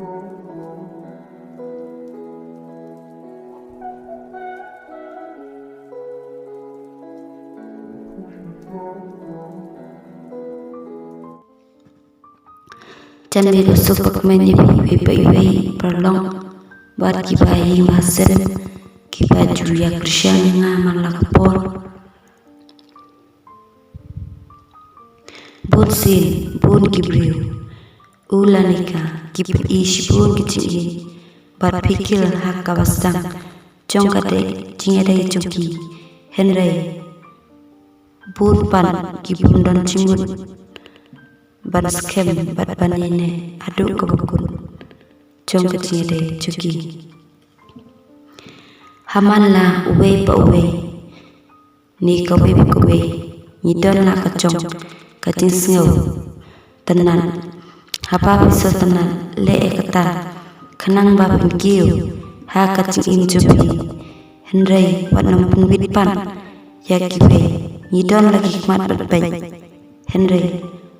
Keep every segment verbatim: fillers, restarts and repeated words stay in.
Jan me ba suk ba kmen ïa phi iwei pa iwei, paralok bad kiba ïing ba sem, kiba ju ïa kyrshan ïa nga man la ka por. Bun sien bun ki briew, u lane ka, ki pyni shibun ki jingim bad pyrkhat ha kaba sdang jong ka dei jingïadei jong ki. Hynrei bun pat ki bym don jingmut ban skhem bad ban ïaineh haduh kaba kut jong ka jingïadei jong ki. Ha man la uwei pa uwei ne kawei pa kawei, ngi don la ka jong ka jingsngewtynnat. Haba phi sngewtynnat, leh ïa kata khnang ba phin kiew ha ka jingim jong phi. Hynrei wat nym pynwit pat ïa kiwei. Ngi don la ki khmat ban peit, hynrei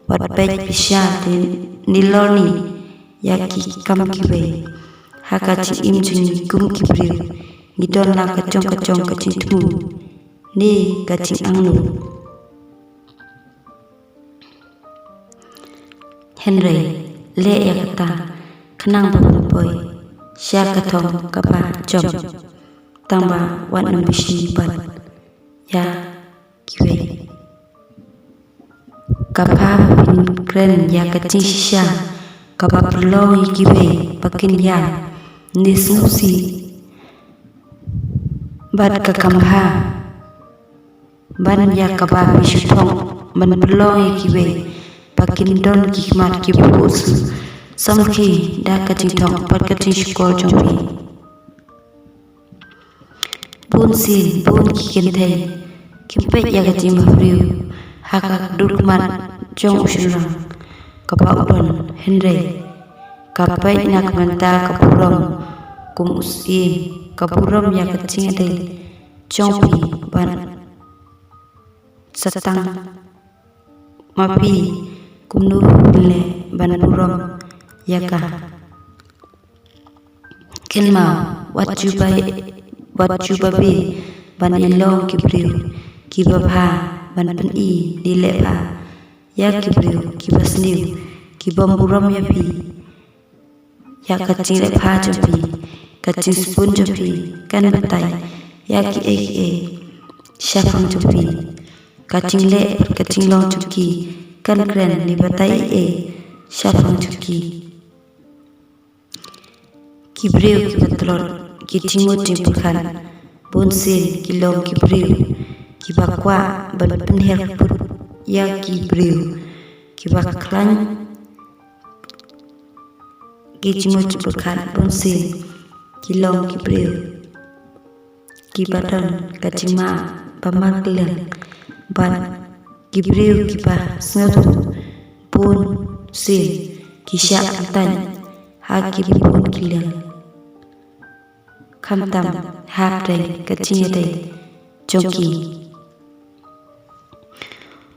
wat peit pisa te ne lorni ïa ki kam kiwei. Ha ka jingim jong ngi kum ki briew, ngi don la ka jong ka jong ka jingthmu ne ka jingangnud. Hynrei leh ïa kata khnang ba phin poi sha ka thong kaba jop, tangba wat nym bishni pat ïa kiwei. Ka bha ba phin kren ïa ka jingshisha kaba pynlong ïa kiwei ba kin ïam ne sngewsih bad ka kam bha ban ïa kaba phi shu thok ban pynlong ïa kiwei ba kin don ki khmat kiba khuid. Samrkhie da ka jingthok bad ka jingshukor jong phi. Bun sien bun ki kynthei kim peit ïa ka jingbhabriew ha ka dur khmat jong u shynrang kaba u don, hynrei ka peit na ka bynta ka burom kum u syiem, ka burom ïa ka jingïadei jong phi bad sa tang ma phi kumno phin leh ban burom ïa ka. Kynmaw, wat ju ba, wat ju ba beh ban ïalong ki briew kiba bha ban pyni ne leh bha ïa ki briew kiba sniew, kibym burom ïa phi. Ïa ka jingleh bha jong phi, ka jingsbun jong phi kan batai ïa kiei kiei shaphang jong phi. Ka jingleh bad ka jinglong jong ki kan kren ne batai ei ei shaphang jong ki. Ki briew kiba tlot ki jingmut jingpyrkhat, bun sien ki long ki briew kiba kwah ban pynhiar put ïa ki briew kiba khlaiñ ki jingmut jingpyrkhat. Bun sien ki long ki briew kiba don ka jingma ba markylliang bad ki briew kiba sngewthuh. Bun sien ki shah kyntait ha kiba bun ki liang, khamtam hapdeng ka jingïadei jong ki.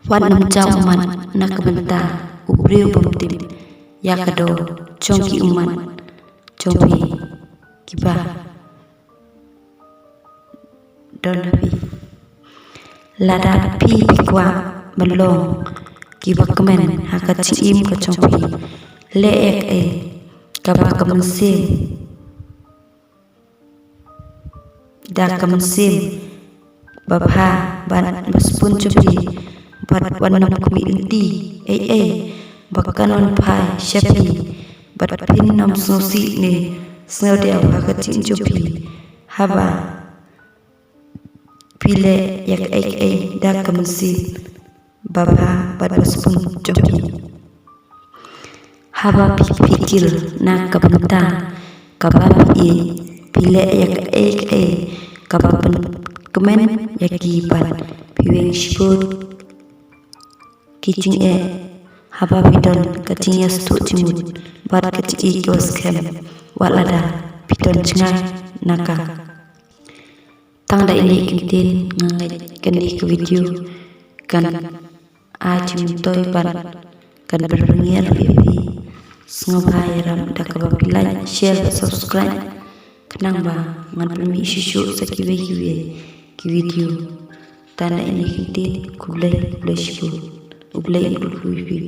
Wat nym jaw ummat na ka bynta u briew bym tip ïa ka dor jong ki ummat jong phi kiba don ha phi. Lada phi phi kwah ban long kiba kmen ha ka jingim ka jong phi, leh ïa kaei kaba ka mynsiem, da ka mynsiem ba bha bad ba sbun jong phi, bad wat nym khmih lynti ei ei ba kan wan phai sha phi, bad phin nym sngewsih ne sngewdiaw ha ka jingim jong phi haba phi leh ïa kaei kaei da ka mynsiem ba bha bad ba sbun jong phi. Haba phi pyrkhat na ka bynta kaba phi ïeit, phi leh ïa kaei kaei kaba pynkmen ïa ki bad phi weng shibun ki jingeh. Haba phi don ka jingïasngewthuh jingmut bad ka jingïeit kaba skhem, wat lada phi don jngai na ka. Tang da ine i kyntien nga ngeit kane ka video kan ai jingmyntoi bad kan pynbeit ïa phi. Sngewbha ïarap da kaba phi like, share bad subscribe khnang ba ngan pynmih shuh shuh sa kiwei kiwei ki video. Tang da kine ki ktien, khublei, khublei shibun. U Blei un kyrkhu ïa phi.